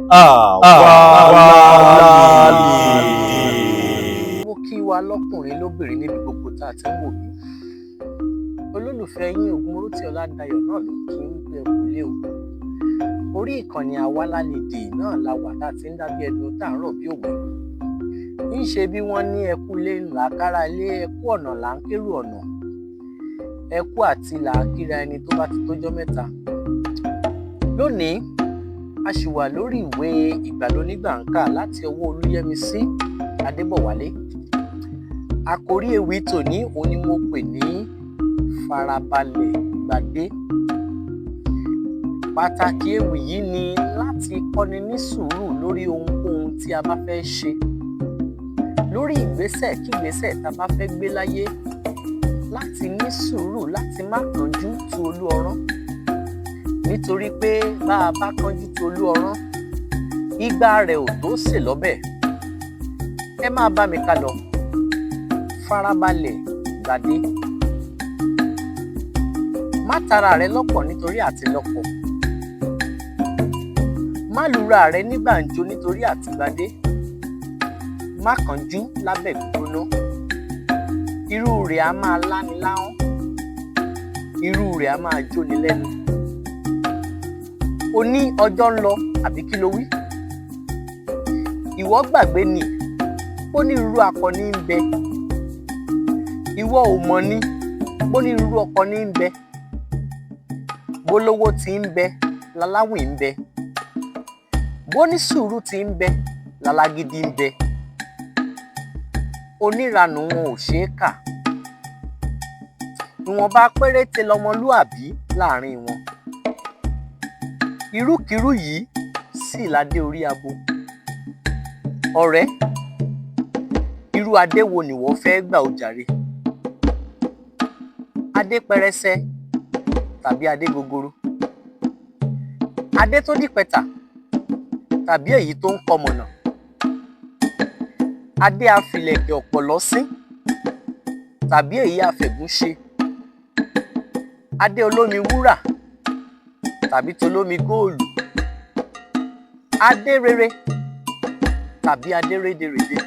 Àwa Lálèdè. Mo kí wa lọ́kùnrin lóbìnrin níbi gbogbo tá a ti ń wò mí. Olólùfẹ́ yín Ògúnmọ́rótì Ọládayọ̀ náà ló kí ń pé ẹ kú ilé o. Orí ìkànnì Àwa Lálèdè náà la wà tá a ti ń dábí ẹdun tá à ń rọ̀ bí òwe. Ń ṣe bí wọ́n ní ẹ kú ilé ńlá kára ilé, ẹ kú ọ̀nà là ń kérò ọ̀nà. Ẹ kú àti là á kíra ẹni tó bá ti tójọ́ mẹ́ta. Lónìí, a ṣì wà lórí ìwé Ìgbàlónígbàńkà láti ọwọ́ Olúyẹ́misí Adébọ̀wálé. Àkòrí ewì tòní òun ni mo pè ní Farabalẹ̀ Gbadé. Pàtàkì ewì yìí ni láti kọ́ni ní sùúrù lórí ohunkóhun tí a bá fẹ́ ṣe. Lórí ìgbésẹ̀ kígbésẹ̀ tá a bá fẹ́ gbé láyé, láti ní sùúrù, láti má kánjú tu olú ọrán. Nítorí pé bá a bá kánjú tu olú ọrán, igbá rẹ̀ ò tó sè lọ́bẹ̀. Ẹ máa bá mi ká lọ. Farabalẹ̀ gbadé. Má tara rẹ lọ́pọ̀ nítorí àti lọ́pọ̀. Má lura rẹ ní gbàǹjo nítorí àti gbadé. Má kánjú lábẹ́ gbígbóná. Irú rẹ̀ á máa láni láhọ́n. Irú rẹ̀ á máa jóni lẹ́nu. O ní ọjọ́ ń lọ, àbí kí lo wí? Ìwọ gbàgbé ni, ó ní irú akọni ń bẹ. Ìwọ ò mọ̀ ni, ó ní irú ọkọ ní ń bẹ. Bólówó ti ń bẹ, laláwìn ń bẹ. Bónísùúrù ti ń bẹ, lalágídí ń bẹ. Oníranù wọn ò ṣeé kà. Ìwọ̀nba péréte lọmọlúàbí láàrin wọn. Irúkirú yìí sì ládé orí abo. Ọ̀rẹ́, irú adé wo nìwọ fẹ́ gbà o jàre? Adé pẹrẹsẹ tàbí adé gogoro? Adé tó dìpẹ̀tà tàbí èyí tó ń kọmọ̀nà? Adé afìlẹ̀kẹ̀ ọ̀pọ̀lọ́ sín tàbí èyí afẹ̀gún ṣe? Adé olómi wúrà tàbí tolómi góòlù? Adé rere tàbí adé réderède?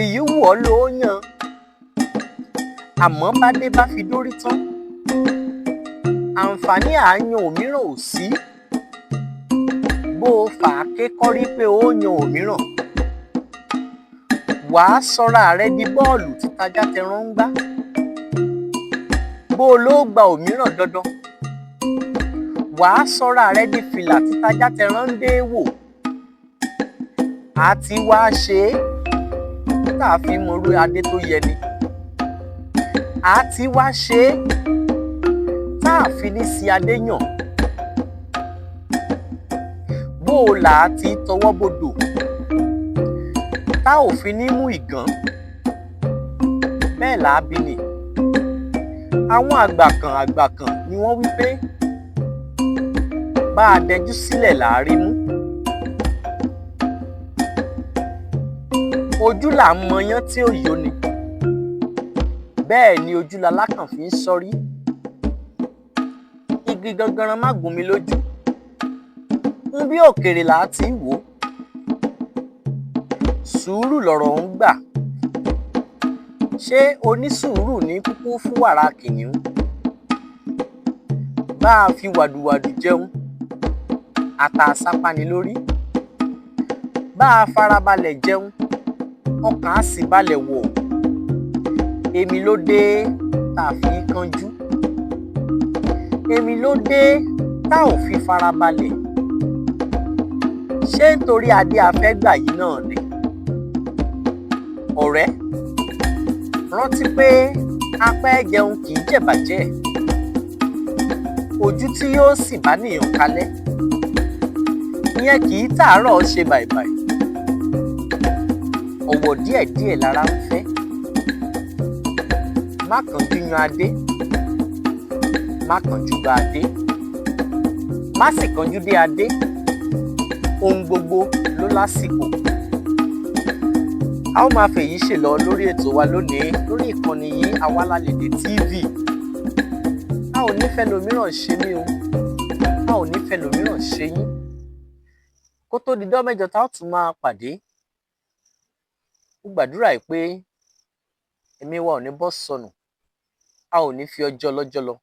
Èyí wù ọ́ ló yàn. Àmọ́ bádé bá fi dórí tán, àǹfààní àáyàn òmíràn ò sí. Bó o fà á ké kọ́rí pé ó yan òmíràn, wàá sọra rẹ di bọ́ọ̀lù tí tajá tẹran ń gbá. Bó o ló gba òmíràn dandan, wàá sọra rẹ di fìlà tí tajá tẹran ń dé wò. Àti wá ṣe é tá a fi mọrú adé tó yẹ ni. Àti wá ṣe é tá a fi ní sí adé yàn. Bó o là á ti tọwọ́ bodò tá ò fi ní mú ìgàn, bẹ́ẹ̀ là á bí ni. Àwọn àgbà kan àgbà kan ni wọ́n wí pé bá a dẹjú sílẹ̀ là á rí mú. Ojú là ń mọyán tí ò yó ni. Bẹ́ẹ̀ ni ojú lalákàn fi ń ṣọ́rí. Igi gangan má gún mi lójú. Ń bí òkèèrè là á ti wò ó. Sùúrù lọ̀rọ̀ ń gbà. Ṣé onísùúrù ní kúkú fún wàrà kìnìún? Bá a fi wàdùwàdù jẹun, ata sápáni lórí. Bá a farabalẹ̀ jẹun, ọkàn á sì balẹ̀ wọ̀. Èmi ló dé tá a fi ń kánjú. Èmi ló dé tá ò fi farabalẹ̀. Ṣé nítorí adé a fẹ́ gbà yìí náà ni? Ọ̀rẹ́, rántí pé apẹ́ jẹun kì í jẹ̀bàjẹ́. Ojú tí yóò sì bá nìyàn kalẹ́, ìyẹn kì í tàárọ̀ ṣe bàìbàì. Ọ̀wọ̀ díẹ̀díẹ̀ lára ń fẹ́. Má kánjú yan adé. Má kánjú gba adé. Má sì kánjú dé adé. Ohun gbogbo ló lásìkò. A ó máa fèyí ṣèlọ lórí ètò wa lónìí lórí ìkànnì yìí, Àwa Lálèdè TV. A ò ní fẹ́ lòmíràn ṣe mí o. A ò ní ṣe yín. Kó tó di dọ́ mẹ́jọ tá a tún máa pàdé, mo gbàdúrà yìí pé ẹ̀mí wa ò ní bọ́ sọnù, a ò ní fi ọjọ́ lọ́jọ́ lọ.